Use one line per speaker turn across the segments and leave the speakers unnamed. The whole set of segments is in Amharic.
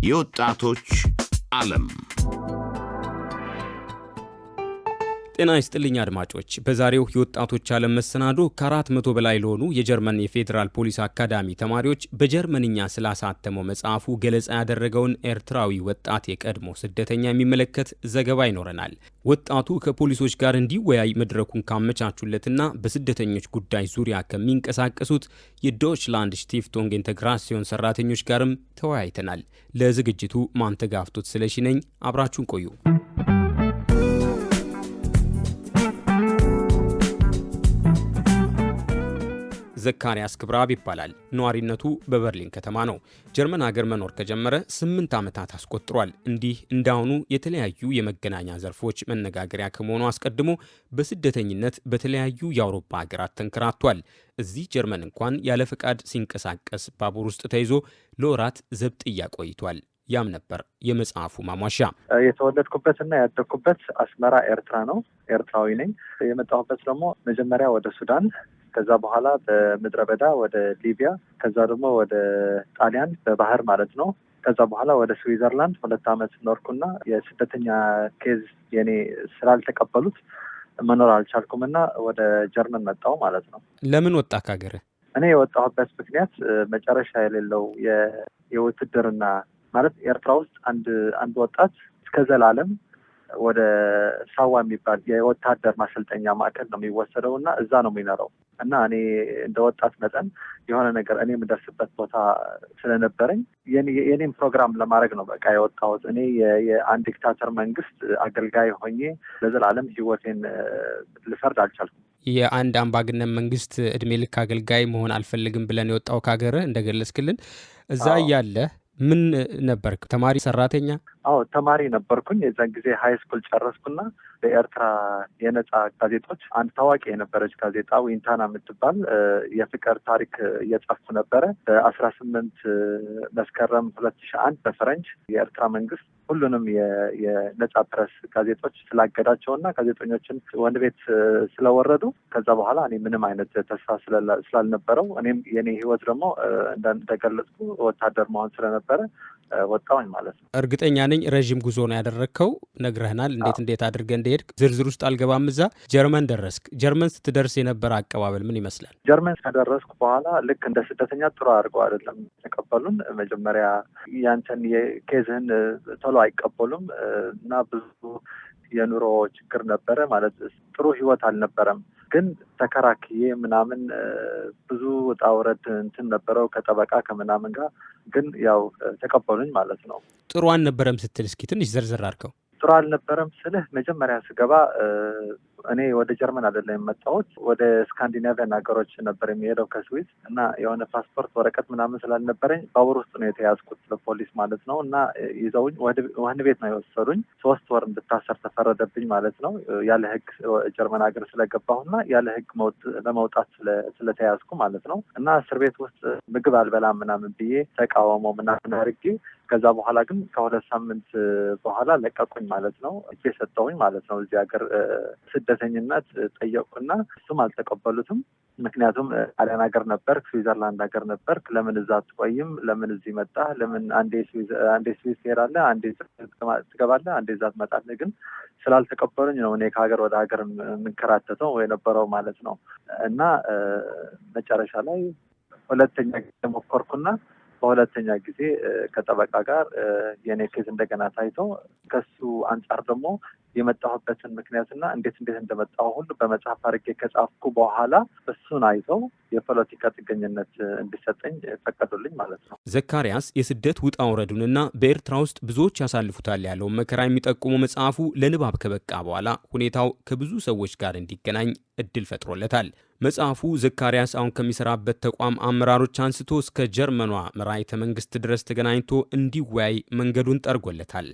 የወጣቶች ዓለም።
ጤና ይስጥልኝ አድማጮች። በዛሬው የወጣቶች ዓለም መሰናዶ ከ400 በላይ ለሆኑ የጀርመን የፌዴራል ፖሊስ አካዳሚ ተማሪዎች በጀርመንኛ ስላሳተመው መጽሐፉ ገለጻ ያደረገውን ኤርትራዊ ወጣት የቀድሞ ስደተኛ የሚመለከት ዘገባ ይኖረናል። ወጣቱ ከፖሊሶች ጋር እንዲወያይ መድረኩን ካመቻቹለትና በስደተኞች ጉዳይ ዙሪያ ከሚንቀሳቀሱት የዶችላንድ ሽቲፍቶንግ ኢንተግራሲዮን ሰራተኞች ጋርም ተወያይተናል። ለዝግጅቱ ማንተጋፍቶት ስለሺ ነኝ። አብራችሁን ቆዩ። ዘካርያስ ክብረአብ ይባላል። ነዋሪነቱ በበርሊን ከተማ ነው። ጀርመን ሀገር መኖር ከጀመረ 8 ዓመታት አስቆጥሯል። እንዲህ እንዳሁኑ የተለያዩ የመገናኛ ዘርፎች መነጋገሪያ ከመሆኑ አስቀድሞ በስደተኝነት በተለያዩ የአውሮፓ ሀገራት ተንከራቷል። እዚህ ጀርመን እንኳን ያለ ፈቃድ ሲንቀሳቀስ ባቡር ውስጥ ተይዞ ለወራት ዘብጥያ ቆይቷል። ያም ነበር የመጽሐፉ ማሟሻ።
የተወለድኩበት እና ያደግኩበት አስመራ ኤርትራ ነው። ኤርትራዊ ነኝ። የመጣሁበት ደግሞ መጀመሪያ ወደ ሱዳን፣ ከዛ በኋላ በምድረ በዳ ወደ ሊቢያ፣ ከዛ ደግሞ ወደ ጣሊያን በባህር ማለት ነው። ከዛ በኋላ ወደ ስዊዘርላንድ 2 ዓመት ኖርኩና የስደተኛ case የኔ ስላልተቀበሉት መኖር አልቻልኩም እና ወደ ጀርመን መጣሁ ማለት ነው።
ለምን ወጣህ ከሀገር?
እኔ የወጣሁበት ምክንያት መጨረሻ የሌለው የውትድርና፣ ማለት ኤርትራ ውስጥ አንድ ወጣት እስከ ዘላለም ወደ ሳዋ የሚባል የወታደር ማሰልጠኛ ማዕከል ነው የሚወሰደው እና እዛ ነው የሚኖረው። እና እኔ እንደ ወጣት መጠን የሆነ ነገር እኔ የምደርስበት ቦታ ስለነበረኝ የኔም ፕሮግራም ለማድረግ ነው በቃ የወጣሁት። እኔ የአንድ dictator መንግስት አገልጋይ ሆኜ ለዘላለም ህይወቴን ልፈርድ አልቻልኩም።
የአንድ አምባገነን መንግስት እድሜ ልክ አገልጋይ መሆን አልፈልግም ብለን የወጣው ከሀገር እንደገለጽክልን፣ እዛ እያለ ምን ነበርክ? ተማሪ፣ ሰራተኛ?
አዎ፣ ተማሪ ነበርኩኝ። የዛን ጊዜ high school ጨረስኩና በኤርትራ የነጻ ጋዜጦች አንድ ታዋቂ የነበረች ጋዜጣ ዊንታና የምትባል የፍቅር ታሪክ እየጻፍኩ ነበረ። በ18 መስከረም 2001 በፈረንጅ የኤርትራ መንግስት ሁሉንም የነጻ ፕረስ ጋዜጦች ስላገዳቸው እና ጋዜጠኞችን ወህኒ ቤት ስለወረዱ፣ ከዛ በኋላ እኔ ምንም አይነት ተስፋ ስላልነበረው፣ እኔም የኔ ህይወት ደግሞ እንደገለጽኩ ወታደር መሆን ስለነበረ ወጣሁኝ ማለት ነው።
እርግጠኛ ነኝ ረዥም ጉዞ ነው ያደረግከው። ነግረህናል፣ እንዴት እንዴት አድርገህ እንደሄድክ ዝርዝር ውስጥ አልገባም። እዛ ጀርመን ደረስክ። ጀርመን ስትደርስ የነበረ አቀባበል ምን ይመስላል?
ጀርመን ከደረስኩ በኋላ ልክ እንደ ስደተኛ ጥሩ አድርገው አይደለም የተቀበሉን። መጀመሪያ ያንተን የ case ህን ቶሎ አይቀበሉም እና ብዙ የኑሮ ችግር ነበረ፣ ማለት ጥሩ ህይወት አልነበረም። ግን ተከራክዬ ምናምን ብዙ ውጣ ውረድ እንትን ነበረው ከጠበቃ ከምናምን ጋር፣ ግን ያው ተቀበሉኝ ማለት ነው።
ጥሩ አልነበረም ስትል እስኪ ትንሽ ዘርዘር አድርገው።
ጥሩ አልነበረም ስልህ መጀመሪያ ስገባ እኔ ወደ ጀርመን አይደለም የመጣሁት፣ ወደ ስካንዲናቪያን ሀገሮች ነበር የሚሄደው ከስዊስ። እና የሆነ ፓስፖርት ወረቀት ምናምን ስላልነበረኝ ባቡር ውስጥ ነው የተያዝኩት በፖሊስ ማለት ነው። እና ይዘውኝ ወህኒ ቤት ነው የወሰዱኝ። 3 ወር እንድታሰር ተፈረደብኝ ማለት ነው። ያለ ሕግ ጀርመን ሀገር ስለገባሁና ያለ ሕግ ለመውጣት ስለተያዝኩ ማለት ነው። እና እስር ቤት ውስጥ ምግብ አልበላም ምናምን ብዬ ተቃውሞ ምናምን አድርጌ ከዛ በኋላ ግን ከ2 ሳምንት በኋላ ለቀቁኝ ማለት ነው። እጄ ሰጠሁኝ ማለት ነው። እዚህ ሀገር ስደተኝነት ጠየቅኩና እሱም አልተቀበሉትም። ምክንያቱም ጣሊያን ሀገር ነበርክ፣ ስዊዘርላንድ ሀገር ነበርክ፣ ለምን እዛ አትቆይም? ለምን እዚህ መጣህ? ለምን አንዴ ስዊስ ትሄዳለህ፣ አንዴ ትገባለህ፣ አንዴ እዛ ትመጣለህ? ግን ስላልተቀበሉኝ ነው እኔ ከሀገር ወደ ሀገር የምንከራተተው የነበረው ማለት ነው። እና መጨረሻ ላይ ሁለተኛ ጊዜ ሞከርኩና በሁለተኛ ጊዜ ከጠበቃ ጋር የኔ case እንደገና ታይቶ ከሱ አንጻር ደግሞ የመጣሁበትን ምክንያትና እንዴት እንዴት እንደመጣሁ ሁሉ በመጽሐፍ አድርጌ ከጻፍኩ በኋላ እሱን አይተው የፖለቲካ ጥገኝነት እንዲሰጠኝ ፈቀዱልኝ ማለት ነው።
ዘካርያስ የስደት ውጣ ውረዱንና በኤርትራ ውስጥ ብዙዎች ያሳልፉታል ያለውን መከራ የሚጠቁሙ መጽሐፉ ለንባብ ከበቃ በኋላ ሁኔታው ከብዙ ሰዎች ጋር እንዲገናኝ እድል ፈጥሮለታል። መጽሐፉ ዘካርያስ አሁን ከሚሰራበት ተቋም አመራሮች አንስቶ እስከ ጀርመኗ መራሒተ መንግስት ድረስ ተገናኝቶ እንዲወያይ መንገዱን ጠርጎለታል።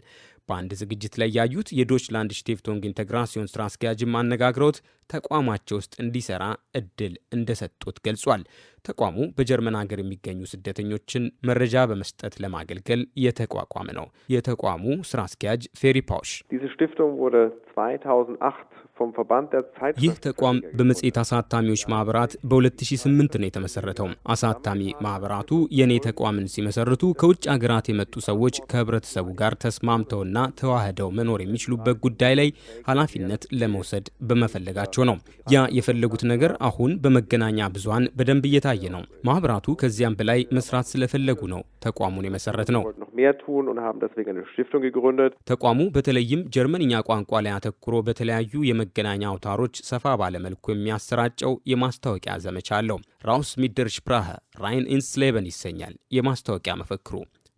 በአንድ ዝግጅት ላይ ያዩት የዶችላንድ ሽቴፍቶንግ ኢንተግራሲዮን ስራ አስኪያጅም አነጋግረውት ተቋማቸው ውስጥ እንዲሰራ እድል እንደሰጡት ገልጿል። ተቋሙ በጀርመን ሀገር የሚገኙ ስደተኞችን መረጃ በመስጠት ለማገልገል የተቋቋመ ነው። የተቋሙ ስራ አስኪያጅ ፌሪ ፓውሽ
Diese Stiftung wurde 2008
ይህ ተቋም በመጽሔት አሳታሚዎች ማህበራት በ2008 ነው የተመሰረተው። አሳታሚ ማህበራቱ የኔ ተቋምን ሲመሰርቱ ከውጭ ሀገራት የመጡ ሰዎች ከህብረተሰቡ ጋር ተስማምተውና ተዋህደው መኖር የሚችሉበት ጉዳይ ላይ ኃላፊነት ለመውሰድ በመፈለጋቸው ነው። ያ የፈለጉት ነገር አሁን በመገናኛ ብዙሃን በደንብ እየታየ ነው። ማህበራቱ ከዚያም በላይ መስራት ስለፈለጉ ነው ተቋሙን የመሰረትነው። ተቋሙ በተለይም ጀርመንኛ ቋንቋ ላይ አተኩሮ በተለያዩ የመገናኛ አውታሮች ሰፋ ባለ መልኩ የሚያሰራጨው የማስታወቂያ ዘመቻ አለው። Raus mit der Sprache, rein ins Leben ይሰኛል የማስታወቂያ መፈክሩ።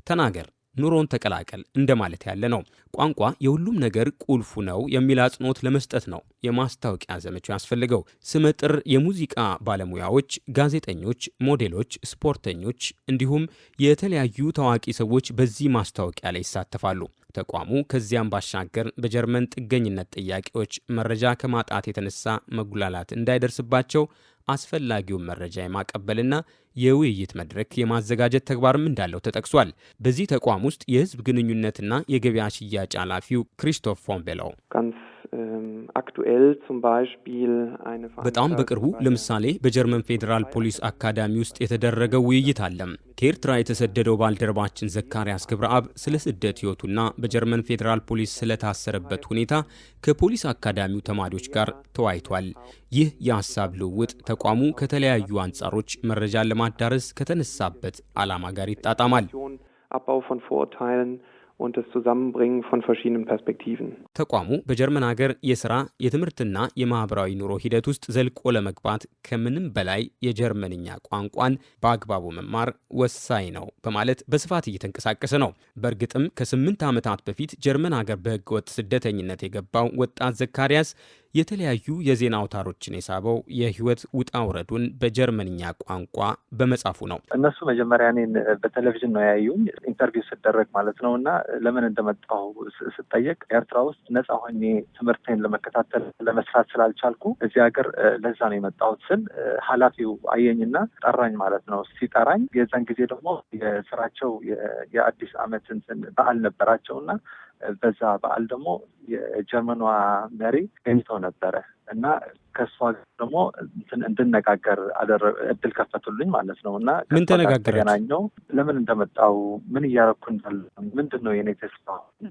ተናገር፣ ኑሮን ተቀላቀል እንደማለት ያለ ነው። ቋንቋ የሁሉም ነገር ቁልፉ ነው የሚል አጽንኦት ለመስጠት ነው የማስታወቂያ ዘመቻው ያስፈልገው። ስመጥር የሙዚቃ ባለሙያዎች፣ ጋዜጠኞች፣ ሞዴሎች፣ ስፖርተኞች እንዲሁም የተለያዩ ታዋቂ ሰዎች በዚህ ማስታወቂያ ላይ ይሳተፋሉ። ተቋሙ ከዚያም ባሻገር በጀርመን ጥገኝነት ጥያቄዎች መረጃ ከማጣት የተነሳ መጉላላት እንዳይደርስባቸው አስፈላጊውን መረጃ የማቀበልና የውይይት መድረክ የማዘጋጀት ተግባርም እንዳለው ተጠቅሷል። በዚህ ተቋም ውስጥ የሕዝብ ግንኙነትና የገበያ ሽያጭ ኃላፊው ክሪስቶፍ ፎን ቤለው በጣም በቅርቡ ለምሳሌ በጀርመን ፌዴራል ፖሊስ አካዳሚ ውስጥ የተደረገው ውይይት አለ። ከኤርትራ የተሰደደው ባልደረባችን ዘካርያስ ክብረአብ ስለ ስደት ሕይወቱና በጀርመን ፌዴራል ፖሊስ ስለታሰረበት ሁኔታ ከፖሊስ አካዳሚው ተማሪዎች ጋር ተወያይቷል። ይህ የሀሳብ ልውውጥ ተቋሙ ከተለያዩ አንጻሮች መረጃን ለማዳረስ ከተነሳበት ዓላማ ጋር ይጣጣማል።
Und das Zusammenbringen von verschiedenen Perspektiven.
ተቋሙ በጀርመን ሀገር የስራ፣ የትምህርትና የማህበራዊ ኑሮ ሂደት ውስጥ ዘልቆ ለመግባት ከምንም በላይ የጀርመንኛ ቋንቋን በአግባቡ መማር ወሳኝ ነው በማለት በስፋት እየተንቀሳቀሰ ነው። በእርግጥም ከ8 ዓመታት በፊት ጀርመን ሀገር በህገወጥ ስደተኝነት የገባው ወጣት ዘካርያስ የተለያዩ የዜና አውታሮችን የሳበው የህይወት ውጣ ውረዱን በጀርመንኛ ቋንቋ በመጻፉ ነው።
እነሱ መጀመሪያ እኔን በቴሌቪዥን ነው ያዩኝ፣ interview ስደረግ ማለት ነው። እና ለምን እንደመጣሁ ስጠየቅ ኤርትራ ውስጥ ነፃ ሆኜ ትምህርቴን ለመከታተል ለመስራት ስላልቻልኩ እዚህ ሀገር ለዛ ነው የመጣሁት ስል ኃላፊው አየኝና ጠራኝ ማለት ነው። ሲጠራኝ የዛን ጊዜ ደግሞ የስራቸው የአዲስ ዓመት እንትን በዓል ነበራቸው እና በዛ በዓል ደግሞ የጀርመኗ መሪ ገኝተው ነበረ እና ከእሷ ደግሞ እንድነጋገር እድል ከፈቱልኝ ማለት ነው። እና
ምን ተነጋገራችሁ?
ተገናኘው ለምን እንደመጣው፣ ምን እያረኩ እንዳለ፣ ምንድን ነው የኔ ተስፋ፣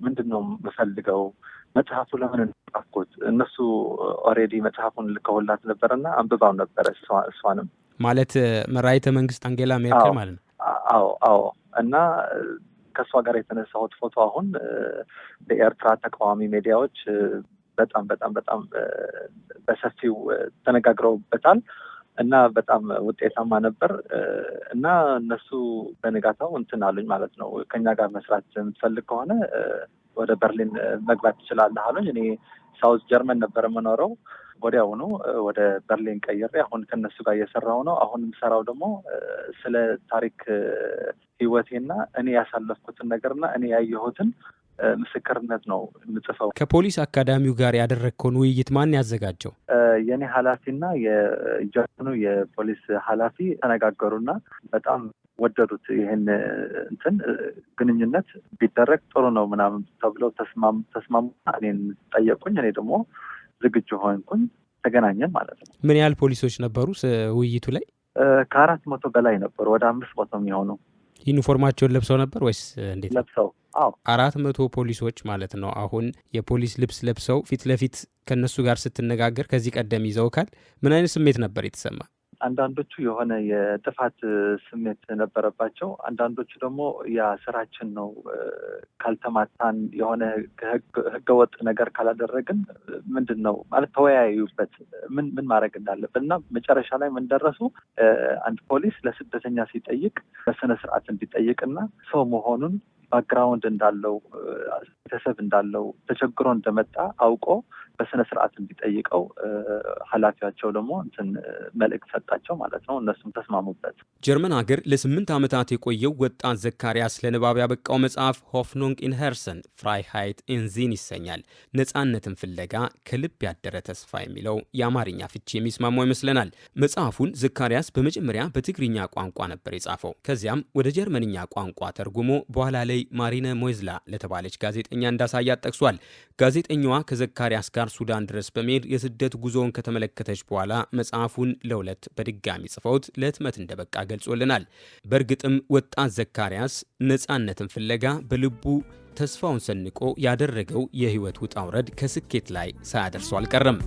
ምንድን ነው የምፈልገው፣ መጽሐፉ ለምን እንደጻፍኩት እነሱ already መጽሐፉን ልከውላት ነበረና አንብባው ነበረ እሷንም
ማለት መራሒተ መንግስት አንጌላ ሜርክል ማለት ነው።
አዎ አዎ። እና ከእሷ ጋር የተነሳሁት ፎቶ አሁን በኤርትራ ተቃዋሚ ሚዲያዎች በጣም በጣም በጣም በሰፊው ተነጋግረውበታል እና በጣም ውጤታማ ነበር። እና እነሱ በንጋታው እንትን አሉኝ ማለት ነው። ከኛ ጋር መስራት የምትፈልግ ከሆነ ወደ በርሊን መግባት ትችላለህ አሉኝ። እኔ South ጀርመን ነበር የምኖረው። ወዲያውኑ ወደ በርሊን ቀይሬ አሁን ከነሱ ጋር እየሰራሁ ነው። አሁን የምሰራው ደግሞ ስለ ታሪክ ህይወቴና እኔ ያሳለፍኩትን ነገርና እኔ ያየሁትን ምስክርነት ነው የምጽፈው።
ከፖሊስ አካዳሚው ጋር ያደረግከውን ውይይት ማን ያዘጋጀው?
የኔ ኃላፊና የጀርመኑ የፖሊስ ኃላፊ ተነጋገሩና በጣም ወደዱት። ይህን እንትን ግንኙነት ቢደረግ ጥሩ ነው ምናምን ተብለው ተስማሙ። እኔን ጠየቁኝ። እኔ ደግሞ ዝግጁ ሆንኩኝ። ተገናኘን ማለት ነው።
ምን ያህል ፖሊሶች ነበሩ ውይይቱ ላይ?
ከ400 በላይ ነበሩ። ወደ 500 የሚሆኑ።
ዩኒፎርማቸውን ለብሰው ነበር ወይስ እንዴት?
ለብሰው። አዎ።
400 ፖሊሶች ማለት ነው። አሁን የፖሊስ ልብስ ለብሰው ፊት ለፊት ከእነሱ ጋር ስትነጋገር ከዚህ ቀደም ይዘውካል። ምን አይነት ስሜት ነበር የተሰማ?
አንዳንዶቹ የሆነ የጥፋት ስሜት ነበረባቸው። አንዳንዶቹ ደግሞ ያ ስራችን ነው፣ ካልተማታን የሆነ ህገወጥ ነገር ካላደረግን ምንድን ነው ማለት ተወያዩበት፣ ምን ምን ማድረግ እንዳለብን እና መጨረሻ ላይ ምን ደረሱ፣ አንድ ፖሊስ ለስደተኛ ሲጠይቅ በስነ ስርዓት እንዲጠይቅና ሰው መሆኑን background እንዳለው፣ ቤተሰብ እንዳለው፣ ተቸግሮ እንደመጣ አውቆ በስነ ስርዓት እንዲጠይቀው ኃላፊያቸው ደግሞ እንትን መልእክት ሰጣቸው ማለት ነው። እነሱም ተስማሙበት።
ጀርመን ሀገር ለ8 ዓመታት የቆየው ወጣት ዘካርያስ ለንባብ ያበቃው መጽሐፍ Hoffnung im Herzen, Freiheit im Sinn ይሰኛል። ነጻነትን ፍለጋ ከልብ ያደረ ተስፋ የሚለው የአማርኛ ፍቺ የሚስማማው ይመስለናል። መጽሐፉን ዘካርያስ በመጀመሪያ በትግርኛ ቋንቋ ነበር የጻፈው። ከዚያም ወደ ጀርመንኛ ቋንቋ ተርጉሞ በኋላ ላይ በተለይ ማሪነ ሞይዝላ ለተባለች ጋዜጠኛ እንዳሳያት ጠቅሷል። ጋዜጠኛዋ ከዘካሪያስ ጋር ሱዳን ድረስ በመሄድ የስደት ጉዞውን ከተመለከተች በኋላ መጽሐፉን ለሁለት በድጋሚ ጽፈውት ለህትመት እንደበቃ ገልጾልናል። በእርግጥም ወጣት ዘካሪያስ ነፃነትን ፍለጋ በልቡ ተስፋውን ሰንቆ ያደረገው የህይወት ውጣ ውረድ ከስኬት ላይ ሳያደርሰው አልቀረም።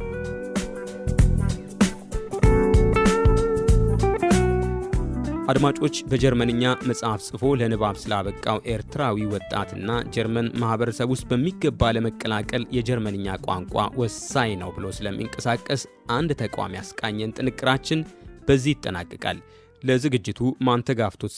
አድማጮች፣ በጀርመንኛ መጽሐፍ ጽፎ ለንባብ ስላበቃው ኤርትራዊ ወጣትና ጀርመን ማህበረሰብ ውስጥ በሚገባ ለመቀላቀል የጀርመንኛ ቋንቋ ወሳኝ ነው ብሎ ስለሚንቀሳቀስ አንድ ተቋም ያስቃኘን ጥንቅራችን በዚህ ይጠናቀቃል። ለዝግጅቱ ማንተጋፍቶት